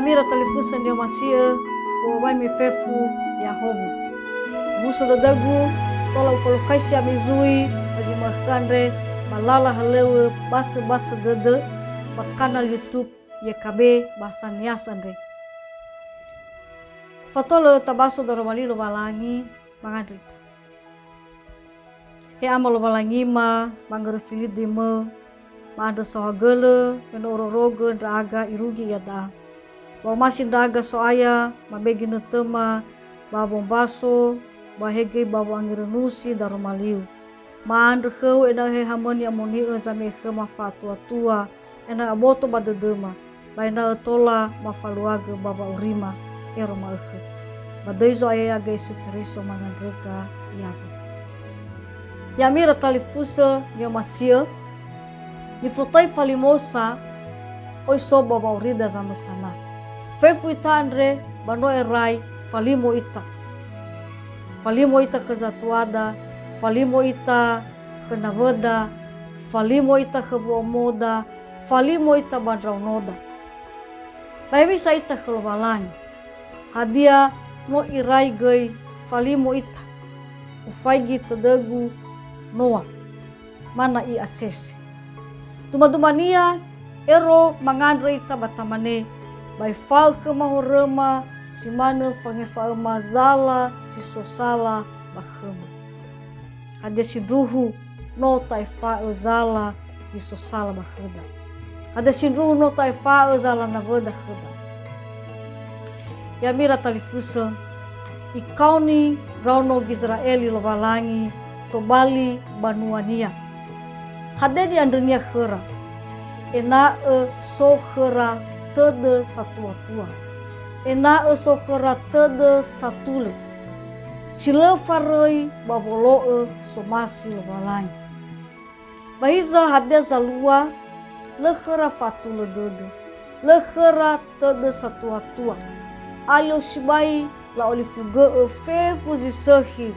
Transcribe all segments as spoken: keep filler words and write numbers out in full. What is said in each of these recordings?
Mira talifusö ni'omasi'ö, u'obai mi fefu Yahobo. Muso dödögu, tola ufalukhaisi ami zui, ba zi ma'ökhö andre, ba lala halöŵö basöbasö dödö, ba kanal YouTube Y K B Bahasa Nias andre. Fatolö tabaso daroma li Lowalangi, mangandrö ita. He Ama Lowalangima, mangandrö filidimö, ma'andrö saohagölö, me no ororogö ndra'aga irugi iada'a. Ba omasi ndra'aga So'aya, mabe ginötöma, ba wombaso, ba he göi ba wo'angerönusi daroma liu. Ma'andrö khöu ena'ö he hamö ni'amoni'ö zame'e khöma fa'atuatua, ena'ö aboto ba dödöma, ba ena'ö tola mafaluagö ba wa'aurima ero ma'ökhö. Ba döi Zo'aya ya'aga Yesu Keriso mangandröga ya'aga. Ya'ami ira talifusö ni'omasi'ö, nifotöi falimosa oi so ba wa'aurida zamösana. Fefu ita andre ba no erai falimo ita. Falimo ita khö zatuada, falimo ita khö nawöda, falimo ita khö wo'omoda, falimo ita ba ndraonoda. Ba hewisa ita khö Lowalangi? Hadia no irai göi falimo ita? Ufaigi tödögu Noa, ma na'i asese. Dumadumania, ero mangandrö ita ba tamane, ba efa'ö khöma horöma, si manö fangefa'öma zala si so sala ba khöma. Hadia sindruhu no ta'efa'ö zala zi so sala ba khöda? Hadia sindruhu no ta'efa'ö zala nawöda khöda? Ya'ami ira talifusö, ikaoni ndraono Gizera'eli Lowalangi tobali banua-Nia. Hadia ni'andrönia khöra? Ena'ö so khöra tödö satuatua. Ena'ö so khöra tödö satulö. Si lö faröi ba wolo'ö somasi Lowalangi. Ba hiza hadia zalua? Lö khöra fa'atulö dödö. Lö khöra tödö satuatua. Alio sibai la'olifugö'ö fefu zi sökhi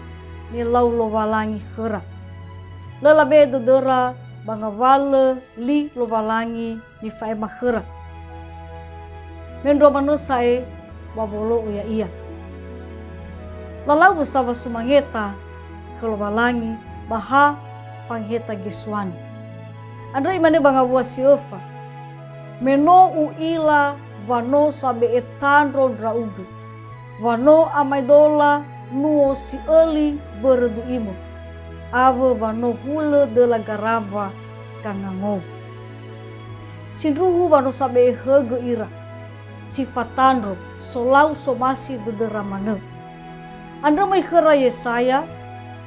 nilau Lowalangi khöra. Lö labe'e dödöra ba ngawalö li Lowalangi nifa'ema khöra. Mendrua manö sa'ae ba wolo'ö ya'ia. Lalau wösa wa sumangeta khö Lowalangi ba ha fangeheta gesuani. Andrö imane ba ngawua si öfa, "Me no u'ila wa no sabe'e tandro ndra'ugö, wa no amaedola nuo si öli börö du'imö, awö wa no hulö döla garawa gangangou." Sindruhu wa no sabe'e högö ira, si fatandro, solau somasi dödöra manö. Andrö möi khöra Yesaya,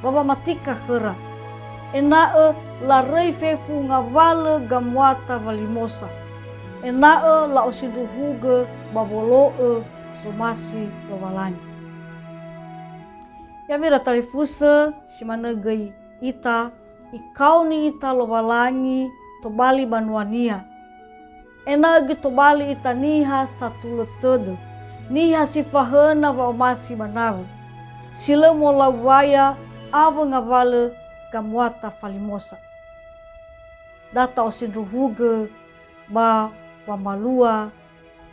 ba wamatika khöra, ena'ö laröi fefu ngawalö gamuata walimosa, ena'ö la'osindruhugö ba wolo'ö somasi Lowalangi. Ya'ami ira talifusö, si manö göi ita, ikaoni ita Lowalangi tobali banua-Nia. Ena'ö göi tobali ita niha satulö tödö, niha si fahöna wa'omasi ba nawö, si lö molau waya awö ngawalö gamuata falimosa. Da ta'osindruhugö ba wamalua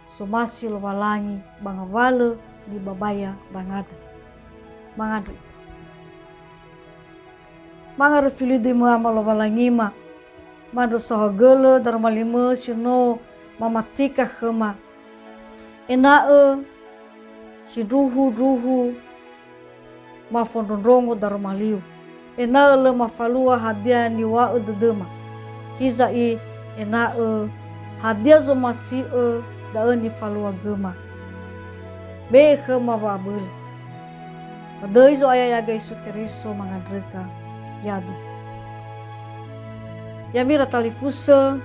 somasi Lowalangi ba ngawalö nibabaya dangada. Mangandrö ita. Mangandrö filidimö Ama Lowalangima, ma'andrö saohagölö daroma limö si no mamatika khöma, ena'ö sindruhu-ndruhu mafondrondrongo daroma liu, ena'ö lö mafalua hadia niŵa'ö dödöma. Hiza'i ena'ö hadia zomasi'ö da'ö nifaluagöma. Be'e khöma wa'abölö. Ba döi Zo'aya ya'aga Yesu Keriso mangandröga. Yadu. Ya'ami ira talifusö,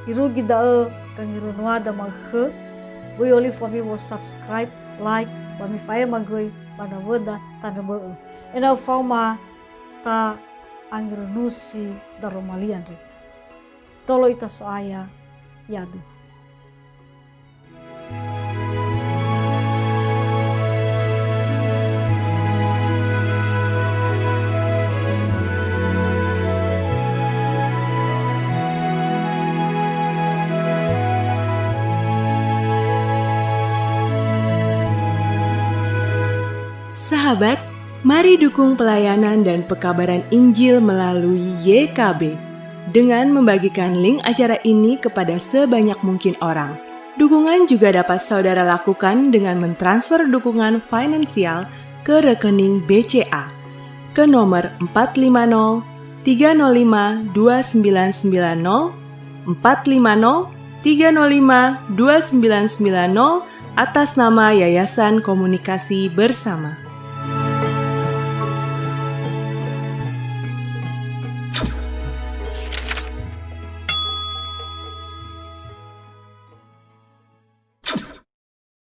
irugi da'ö gangerönuada ma'ökhö, böi olifu ami wo subscribe, like, ba mifa'ema göi ba nawöda tanö bö'ö. Ena'ö faoma ta'angerönusi daroma li andre. Tolo ita So'aya, yadu. Sahabat, mari dukung pelayanan dan pekabaran Injil melalui Y K B dengan membagikan link acara ini kepada sebanyak mungkin orang. Dukungan juga dapat saudara lakukan dengan mentransfer dukungan finansial ke rekening B C A ke nomor empat lima nol tiga nol lima dua sembilan sembilan nol, empat lima nol tiga nol lima dua sembilan sembilan nol, atas nama Yayasan Komunikasi Bersama.